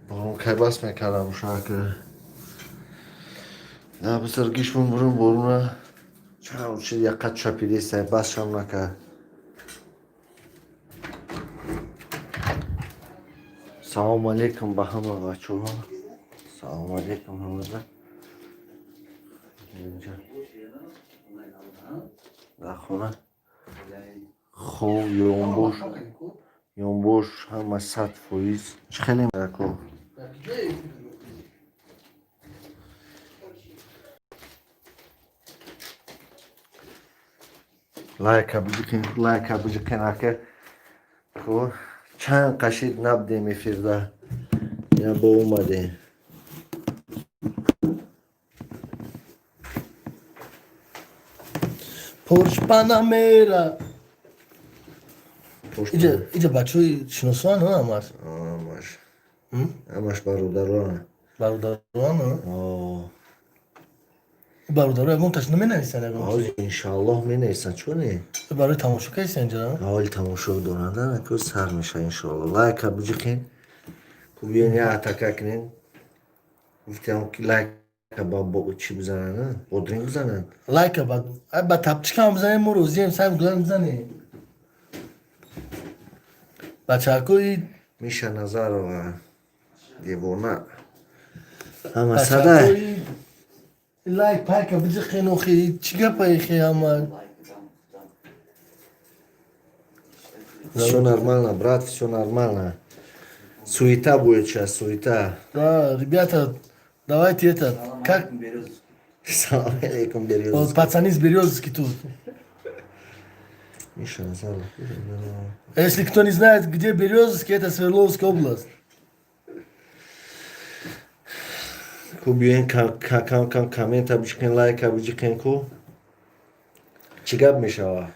Борон кай бас мекардам шака. Да бисаргишмон бурун боруна. Чанд чиз яқат чапидеста бас шам накард. Салому алейкум ба ҳама бачаҳо. Салому алейкум ҳамада. Инҷа дар хона хоб ёнбош ёнбош ҳама 100%. Чӣ хеле ако? Лайка биҷиқен, лайка биҷиқен ака. Хоб чанд қашид набудем эфирда. Ина бо омадем. Порш Панамера. Иҷа иҷа бачаҳои шиносоан ҳамаш. Ҳамаш. Ҳамаш бародарон. Бародарон? Бародаро ягонташ наменависанд ягон? Ҳозир иншоаллоҳ менависанд, чо не? Барои тамошо кардиса инҷа? Ҳоли тамошо доранд, ку сар меша иншоаллоҳ. Лайка биҷиқен. Ку биён я атака кунем. Гуфтам ки лайка ба чӣ бизананд? Бодринг бизананд. Лайка ба тапчикам бизанем, мо розием, сай гулам бизанем. Бачакои Миша Назарова девона. Ҳама садай. Лайк пайка биҷиқен охи, чӣ гапае хе ҳама? Все нормально, брат, все нормально. Суета будет сейчас, суета. Да, ребята, давайте это, как? Салам алейкум, Березовский. Вот пацаны из Березовски тут. Миша Назаров. Если кто не знает, где Березовский, это Свердловская область. Ку биёен кам кам коммента биҷиқен, лайка биҷиқен ку. Чӣ гап мешава?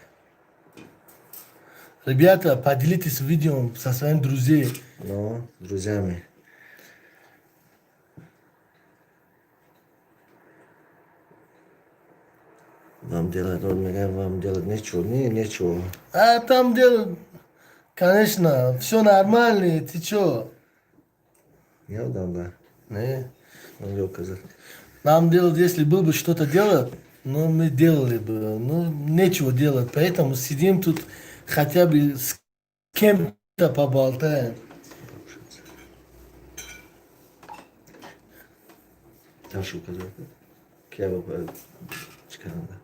Ребята, поделитесь видео со своими друзьями. Ну, друзьями. Вам делать, он мегӯяд, вам делать нечего. Не, нечего. А там делать, конечно, все нормально, ты чё? Я дам, да. Не. Могу сказать. Нам делать, если был бы что-то делать, ну, мы делали бы. Ну, нечего делать. Поэтому сидим тут, хотя бы с кем-то поболтаем. Дальше указать. Кия чикаранда.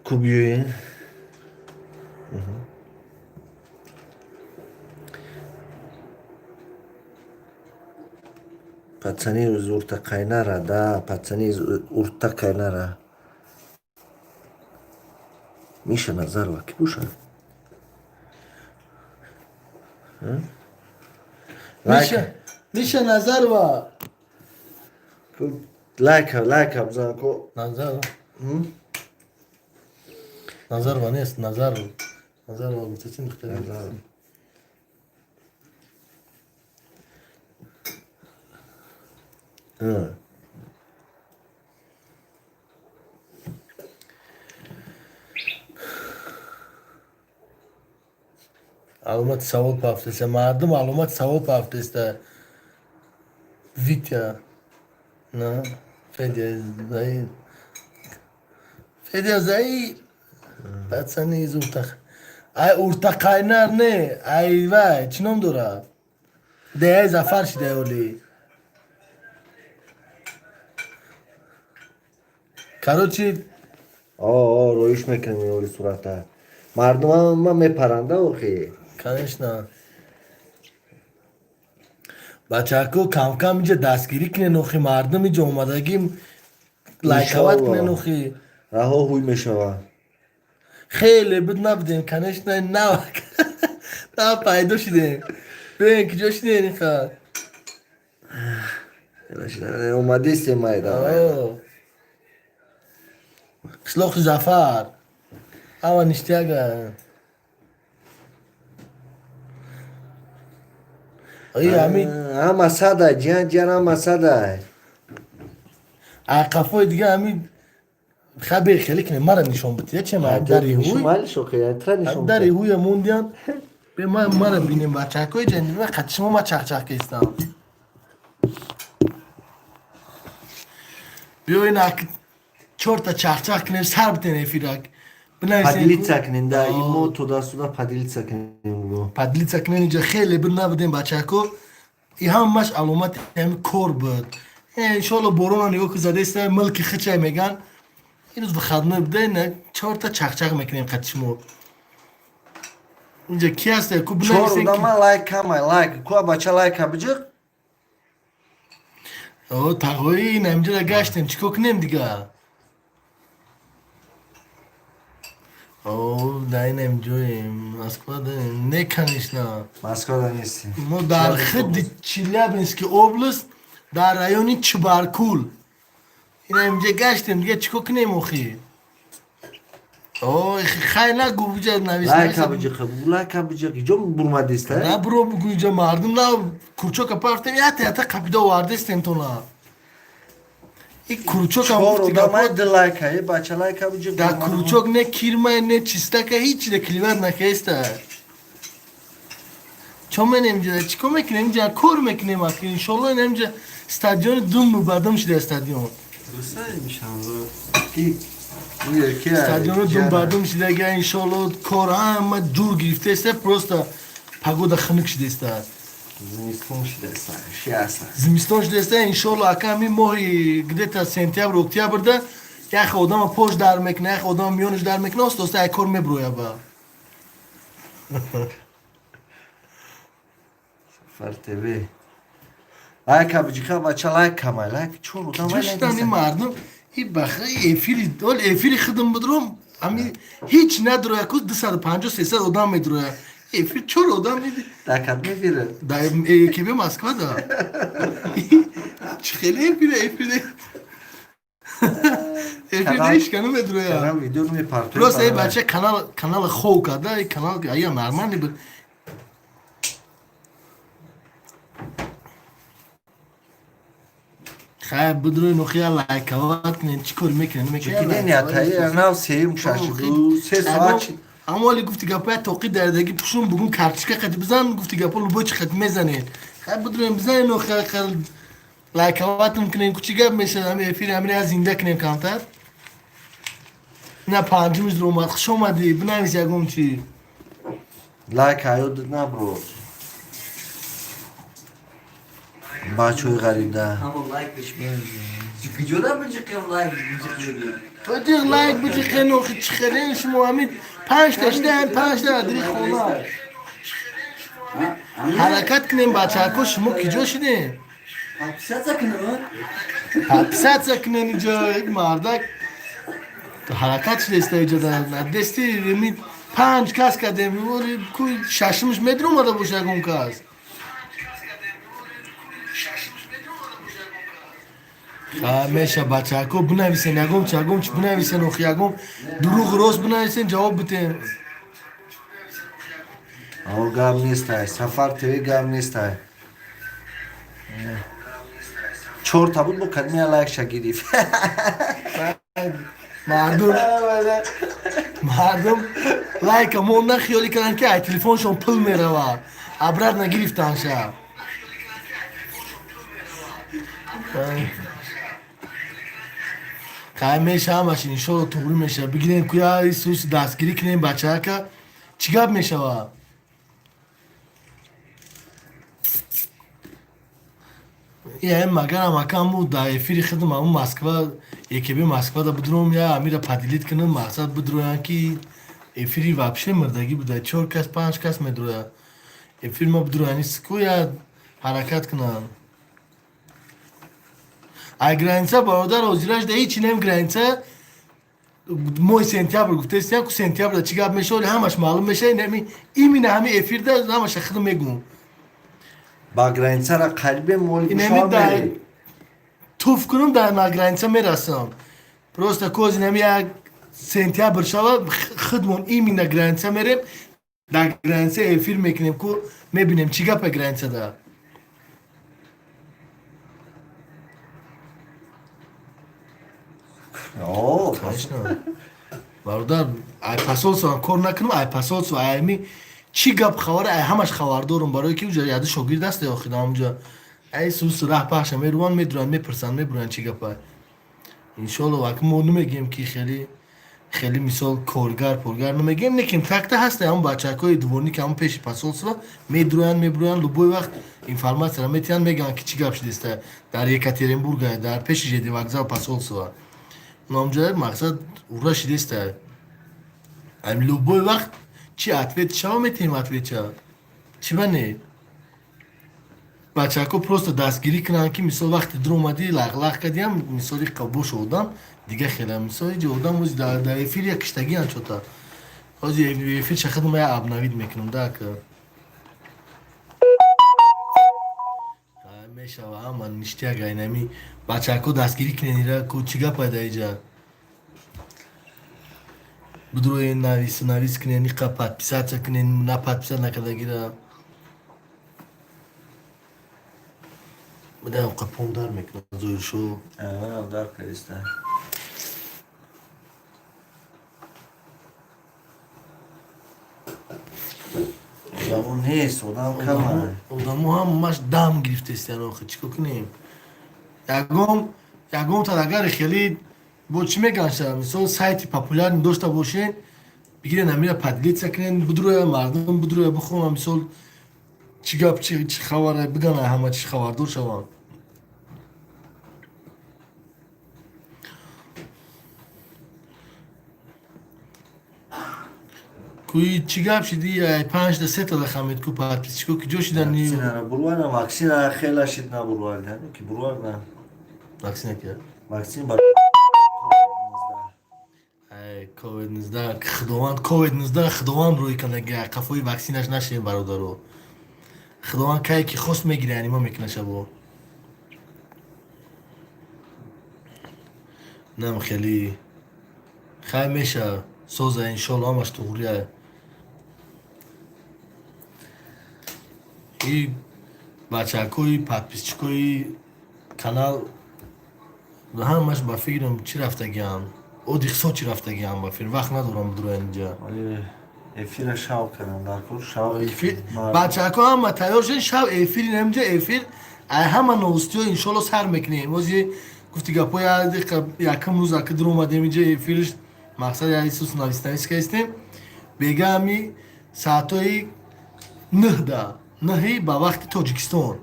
Ку биёен. Пацаны из Уртакайнара, да, пацаны из Уртакайнара. Миша Назарова, ки буша? Миша, Миша Назарова. Лайка, лайка бизан ку. Назарова. Назарова нест, Назарова. Назарова гуфтачи духтари. Назарова. А. Аломати савол пафтеста. Мардум аломати савол пафтеста. Витя. На. Федя Заир. Федя Заир. Пацаны из Уртах. Ай Уртақайнар не. Ай вай, чӣ ном дорад? Деяй Зафар шидай оли. Короче, О, роиш мекунем оли сурата. Мардум ма мепаранда охи. Конечно. Бачако камкам иҷа дастгирӣ кунен охи, мардум иҷа омадагим лайкават кунен охи. Раҳо ҳуй мешава. Хеле буд, набудем, конечно, нав нав пайдо шудем. Бибин, куҷо шудем инқадр. Омадистем майда. Қишлоқи Зафар. Ҳама ништяга. Ами Ҳама садай, ҷиян, ҷиян, ҳама садай. Қафои дига ами хабер хеле кине мара нишон бития, че ма дари ҳуй. Дари ҳуя мондиян. Бе ма мара бинем, бачакои ҷанди ма қати шумо ма чахчах кестам. Биё, ин чорта чахчах кунем, сар битен эфирак. Поделиться кунем, да, имо туда-сюда поделиться кунем. Поделиться кунем, инҷа хеле буд, набудем, бачако. И ҳамаш аломати ҳами кор буд. Иншоалло, борона нигоҳ ки задаиста, милки хичай меган. Ирӯз выходной буда, чорта чахчах мекунем қати шумо. Инҷа ки ҳаста? Ку Чор одама, лайк камай, лайк. Ку, бача, лайка биҷиқ. О, тағои, ин ҳаминҷода гаштем, чӣ кор кунем дига? О, да, ин ҳаминҷоем, Москва да не, конечно. Москва да нестем. Мо дар худи Челябинский область, дар райони Чубаркул. Ин ҳаминҷа гаштем, дига чӣ кор кунем охи? О, хай, нагу, буҷа навис. Лайка биҷиқ, лайка биҷиқ. Иҷо бурмадиста? На, буро, бугу, иҷа мардум на курчока пафтем, ята ята қапида овардестем тона. И курчок Чор одамай, ду лайка, е, бача, лайка биҷиқ. Да курчок не кирмай, не чистака, ҳеч да кливар накеста. Чо менем ҷа? Чӣ кор мекунем ҷа? Кор мекунем аки, иншолло, инам ҷа стадиони дум мубадам шуда стадион. Стадиони думбадум шудага, иншолло, кор ҳама ҷур гирифтаеста, просто погода хунук шудааста. Зимистон шудааста, шиаста. Зимистон шудааста, иншолло, ака, ҳамин моҳи где-то сентябр, октябрда яхе одама пош дар мекуна, яхе одама миёнаш дар мекуна, оста оста як кор меброя ба. Сафар ТВ. Лайка биҷиқа, бача, лайк камай, лайк, чор одам. Лайк. Ин мардум и баха эфири, ол эфири хидм будром, ами ҳеч надроя ку, 250, 300 одам медроя. Эфир чор одам меди. Дар кадом эфире? Дар ЕКБ Москва да. Чӣ хеле эфире, эфире. Эфир ҳеч медроя. Канал видео мепартои. Просто эй бача канал канал хов карда, эй канал ая нормальный буд. Хай, бидрои нохия, лайкават кунен, чӣ кор мекунен, мекунен. Диден, ятаи нав сеюм шашиду се соат. Аммо ҳоли гуфти гапоя тоқи дардаги пушум, бугун карточка қати бизан, гуфти гапо любой чи қати мезанен. Хай, бидроем, бизанен, нохия, лайкаватм кунем, ку чӣ гап мешавад, ҳами эфири ҳамиро я зинда кунем камтар. Ина панҷумиш омад, хуш омадӣ, бинавис ягон чи. Лайк аёд набро. Бачаҳои ғарибда. Куҷода биҷиқем, лайк биҷиқем? Биҷиқ, лайк биҷиқен, охи, чӣ хелен шумо, ҳамин панҷта шуда, ҳамин панҷта адри хона. Ҳаракат кунем, бачаҳако, шумо киҷо шудем? Подписаться кунем? Подписаться кунем, иҷо як мардак ҳаракат шудеста иҷо дасти ми панҷ кас кардем, ку шашумш медромада боша ягон кас. Меша, бачаҳако, бинависен ягон чи, ягон чи бинависен, охи, ягон дурӯғ рост бинависен, ҷавоб битем. О, гап нестай, Сафар ТВ, гап нестай. Чорта буд, бо кадмия лайкша гирифт. Мардум лайка монда, хиёлӣ карданд, ки ай телефоншон пул меравад, обратно гирифтанша. Хай, меша ҳамаш, иншолло, туғрӣ меша. Бигирем куя исус, дастгирӣ кунем бачаака, чӣ гап мешавад? Я магарам акаму дар эфири хидм аму Москва, ЕКБ Москва да будром, я амира поделить кунам, мақсад бидроян, ки эфири вообще мирдагӣ буда, чор кас, панҷ кас медроя. Эфир ма бидрояни ску, я ҳаракат кунам. Ай граница, бародар, ҳозираш да ҳечи нем граница. Моҳи сентябр гуфтестиям, ку сентябрда чӣ гап меша, оли ҳамаш маълум меша. Инами имина ҳами эфирда ҳамаша худам мегӯм. Ба границара қарибе моли. Инами дар туф кунам, дар на граница мерасам. Просто коз инами як сентябр шава, худмон имина граница мерем, дар граница эфир мекунем, ку мебинем чӣ гапа границада. Конечно, бародар, ай посольство кор накунам, ай посольство, ай ами чӣ гап хабар, ай ҳамаш хабардорум, барое ки уҷа яду шогирд аст, охир ҳамуҷа ай сус раҳ пахша меруван, медуранд, мепурсанд, мебуранд чӣ гапа. Иншолло, вак мо намегӯем ки хеле хеле мисол коргар поргар намегӯем, лекин такта ҳаста, ҳамн бачакҳои дворник, ҳамн пеши посольство медуроянд, мебуроянд, любой вақт информатсияро метиҳанд, мегӯянд ки чӣ гап шудеста дар Екатеринбурга, дар пеши ЖД вокзал посольство номҷоя, мақсад ура шидеста. Ам любой вақт чӣ ответ шава, метиҳем ответча, чӣ ба не. Бачаҳко просто дастгирӣ кунанд, ки мисол вақте дур омадӣ, лағлағ кардиам, мисоли бош одам дига хела, мисол иҷо одам ози дар эфир як киштагиан чота. Ози эфир шахадам я обновить мекунам да ка мешава. Ҳама ништяк, айнами бачаҳко дастгирӣ кунен ира, ку чӣ гапа да иҷа бидроен, навис навис кунен, иқа подписаться кунен, на подписать накардагира бидам қапом дар мекунад зоиршо. Дар кардиста. Одамо нест, одам кама. Одамо ҳамаш дам гирифтестиян, охи чӣ кор кунем? Ягон ягонтар агар хеле бо чӣ мегӯянд, мисол сайти популярный дошта бошен, бигирен, амира поделиться кунен, бидроя мардум, бидроя бихонам, мисол чӣ гап, чӣ хабара биган, ҳама чӣ хабардор шаванд. Куи чӣ гап шиди, панҷта сета дахамед ку подписчико ки ҷо шидан? Ваксинара бурвана, ваксина хела шид, набурвард, ки бурвард на. Ваксина ки? Ваксин ба. Ковид 19, худованд, ковид 19 худованд рӯй кана, қафои ваксинаш нашем, бародаро. Худованд кае ки хост мегира, яъни ма мекуна шабо. Нам хеле хай меша, соза, иншолло, ҳамаш туғрия. И бачакҳои подписчикои канал ҳамаш ба фикрам чӣ рафтагиам, одихсо чӣ рафтагиам, ба фикр вақт надорам бидуроян инҷа. Эфира шав кардам, дар кор шав. Бачаҳко ҳама тайёр шед, шав эфир инамҷа, эфир ай ҳама новостиҳо иншолло сар мекунем. Ози гуфти гапҳо, якум рӯз аки дур омадем инҷа, эфирш мақсад я исус навис навис кастем. Бега ҳами саатҳои 9-да, 9-и ба вақти Тоҷикистон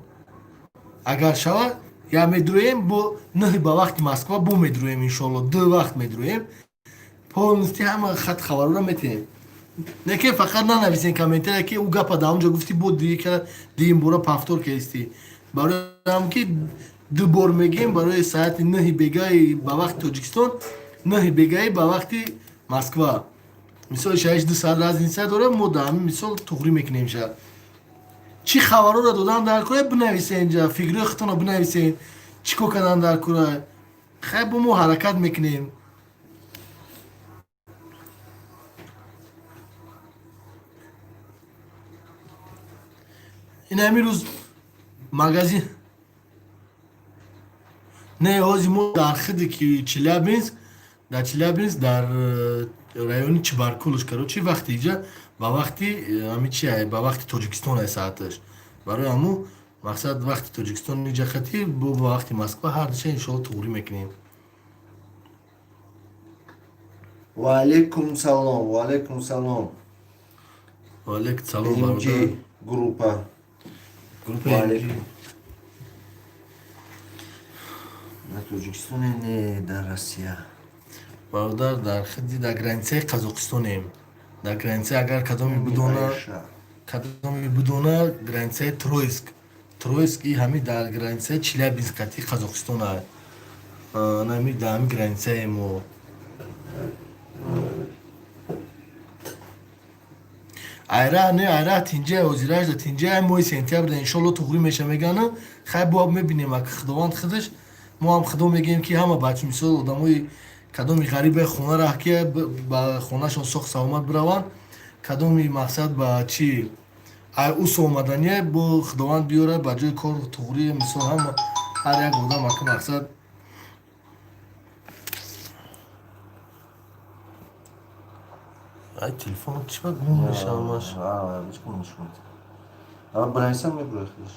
агар шава, я медуроем, бо 9-и ба вақти Москва бо медуроем, иншолло, ду вақт медуроем, полностью ҳама хат хабарора метиҳем. Не ки фақат нанависен комментария, ки ӯ гапа дар онҷо гуфти, бо диим бора повтор кардисти, барои ҳам ки ду бор мегӯем, барои саати 9-и бегаи ба вақти Тоҷикистон, 9-и бегаи ба вақти Москва, мисоли шаш ду саат разница дорад. Мо дар ҳамин мисол туғрӣ мекунем. Ша чӣ хабарҳоро додан дар кора, бинависен инҷа, фикрҳои худтонро бинависен, чӣ кор кардан дар кора. Хай, бо мо ҳаракат мекунем. Ин ҳамин рӯз магазин не, ҳози мо дар хиди ки Челябинск, дар Челябинск, дар райони Чебаркулш. Короче, вақти иҷа ба вақти ҳами чи, ба вақти Тоҷикистон ай сааташ, барои ҳаму мақсад вақти Тоҷикистон иҷа хати бо ба вақти Москва ҳар душа иншоалло туғрӣ мекунем. Ваалайкум салом, ваалайкум салом. Ваалайкум салом. MG. Бародар. Группа. Группа. Ваалайкум. Дар Тоҷикистоне, не дар Россия? Бародар, дар хиди, дар границаи Қазоқистонем, дар граница, агар кадоме бидона. Айша. Кадоме бидона, границаи Троицк, Троицк и ҳами дар границаи Челябинск қати Қазоқистон, нами дар ҳами границаи мо. Айра не, айра тинҷа, ҳозиражда тинҷа, моҳи сентябрда иншолло туғрӣ меша мегана. Хай, бо мебинем, ак Худованд худаш. Мо ҳам Худо мегӯем, ки ҳама бача, мисол, одамои кадоми ғарибе хона раҳ ки ба хонашон соҳ саломат бираванд, кадоми мақсад ба чи ай ус омадание, бо Худованд биёра ба ҷои кор туғрӣ. Мисол, ҳама ҳар як одам ака мақсад. Ай, телефон чиба гум мешавамаш? Бинависам, мебурад худаш.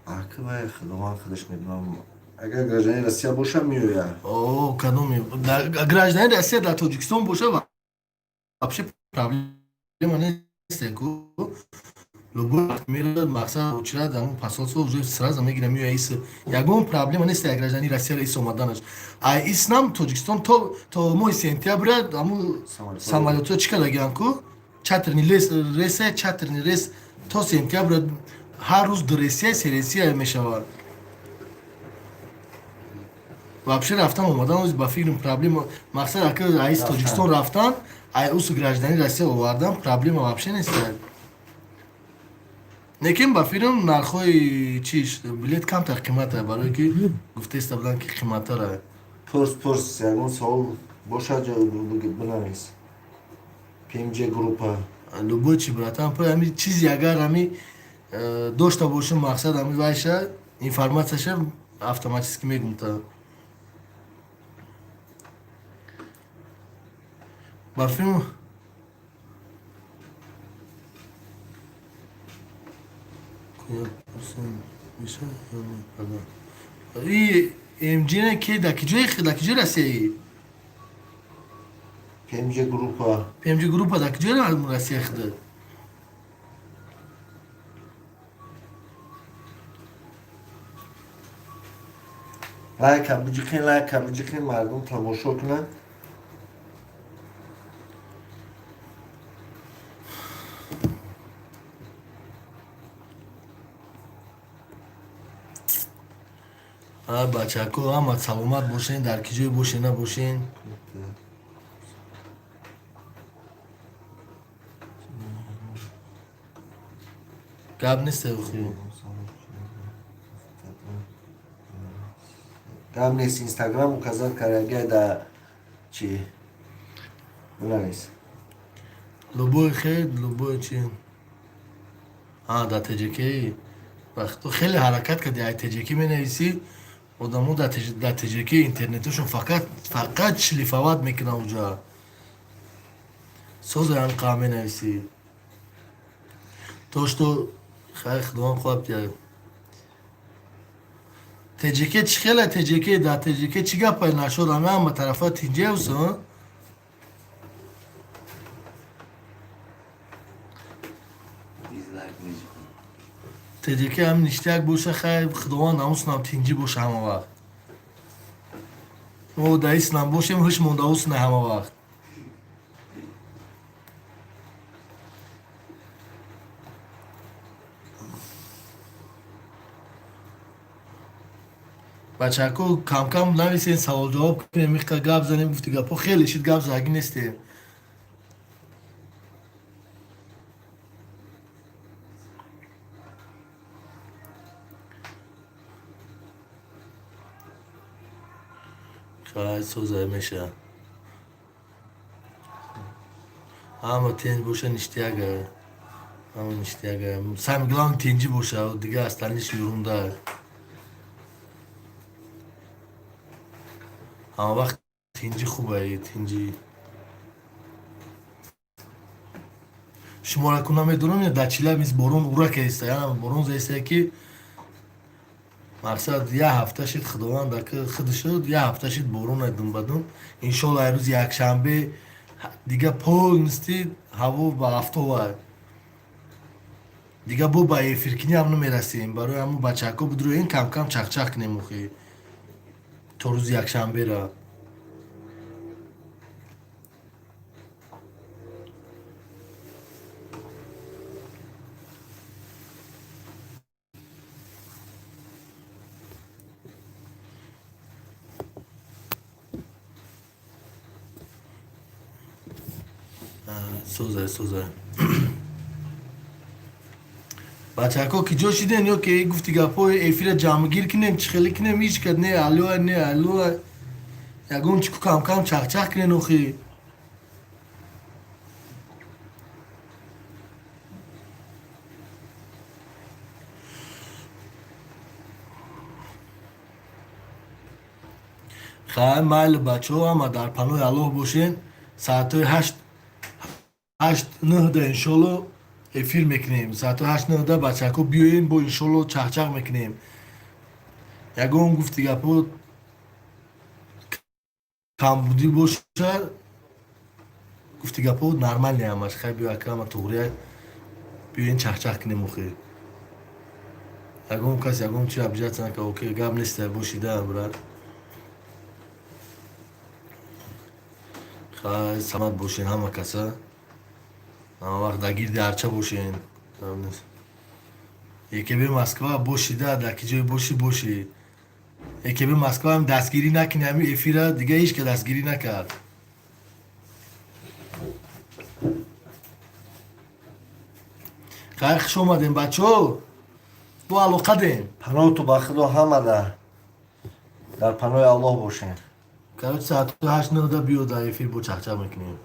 Ака, вай Худованд худаш медонам, агар гражданини Россия боша, меояд. О, кадоми гражданини Россия дар Тоҷикистон боша, вообще проблема нест ку. Любой мерад, мақсад, очрад, ҳамун посольство уже сразу мегира, меоя ис. Ягон проблема нест як гражданини Россия ис омаданаш. А иснам Тоҷикистон то моҳи сентября ҳамун самолётҳо чӣ кардагиан ку, чартерный рейс, чартерный рейс то сентября ҳар рӯз ду рейсия, се рейсия мешавад. Вообще рафтан омадан ба фикрам проблема, мақсад, ака, аис Тоҷикистон рафтан, ай усу гражданини Россия овардан проблема вообще нест. Лекин ба фикрам нархҳои чиш билет камтар қимата, барое ки гуфтаиста буданд, ки қиматтара. Пурс, пурс, ягон савол бошад, бинавис. ПМЖ группа. Любой чи, братан, ами чизи агар ами дошта бошем, мақсад, ами вайша информатсияша автоматически мегум та. Ба филм и МЖ ки да киҷои, да киҷои Россияи? ПМЖ группа. ПМЖ группа да киҷои Россия хида? Лайка биҷиқин, лайка биҷиқин, мардум тамошо кунанд. Бачако, ҳама саломат бошен, дар ки ҷое бошен, набошен. Гап нест хуб. Гап нест. Инстаграм указать карагай да чи бинавис. Любой хел, любой чи. А да ТЖК вақто хеле ҳаракат кардӣ, ай ТЖК менависӣ, одамо дар ТЖК интернеташон фақат шлифовать мекунанд, уҷа соза анқа менависӣ. То что хай, Худованд хоҳад диҳад. ТЖК чӣ хела? ТЖК, дар ТЖК чӣ гапай нашуд? Ами ҳама тарафа тинҷеус. Дизлайк мекунам. ТЖК ҳам ништяк боша. Хай, Худованд ҳамуснам тинҷӣ боша ҳама вақт. Мо дар ислам бошем, ҳуш монда усна ҳама вақт. Бачако, камкам нависен, саволҷавоб кунем, иқа гап занем. Гуфти гапҳо хеле шид, гап заги нестем. Хай, соза меша, ҳама тинҷ боша, ништяк, ҳама ништяк. Самое главное тинҷӣ боша, дига остальныйш ерунда. Ҳама вақт тинҷӣ хуба. Тинҷӣ шумора ку намедонам, дар Челябинск борон ура кеста, борон заиста, ки мақсад як ҳафта шид. Худованд худ шуд, як ҳафта шид борон дум ба дум. Иншолло, ай рӯзи якшанбе дига полностью ҳаво ба афтова, дига бо ба эфиркинӣ ҳам намерасем. Барои ҳамун, бачаҳако, бидуроен, камкам чахчах кунем охи то рӯзи якшанбера. Созай, созай. Бачако, ки ҷо шиден ё ки гуфти гапҳои эфира ҷамъгир кунем, чӣ хеле кунем? Ҳеҷ кад не алло, не алло, ягон чӣ ку камкам чахчах кунен охи. Хай, майли, бачаҳо, ҳама дар паноҳи Аллоҳ бошен. Соатҳои 8, 8, 9-да иншолло эфир мекунем. Соатҳои 8, 9-да, бачако, биёем, бо иншолло чахчах мекунем. Ягон гуфти гапҳо камбудӣ бошад, гуфти гапҳо нормальный ҳамаш. Хай, биё, акама туғрия, биёен, чахчах кунем охи. Ягон кас ягон чи обижаться нака. Окей, гап неста, бошида, брат. Хай, саломат бошен ҳама каса, ҳама вақт дар гирди арча бошен. ЕКБ Москва бошида, дар ки ҷое бошӣ, бошӣ. ЕКБ Москва ҳам дастгирӣ накунӣ ҳами эфира, дига ҳеҷ ка дастгирӣ накард. Хай, хуш омадем, бачаҳо, бо алоқа дем. Паноҳту ба Худо, ҳамада дар паноҳи Аллоҳ бошем. Короче, соати 8, 9-да биё дар эфир, бо чахчах мекунем.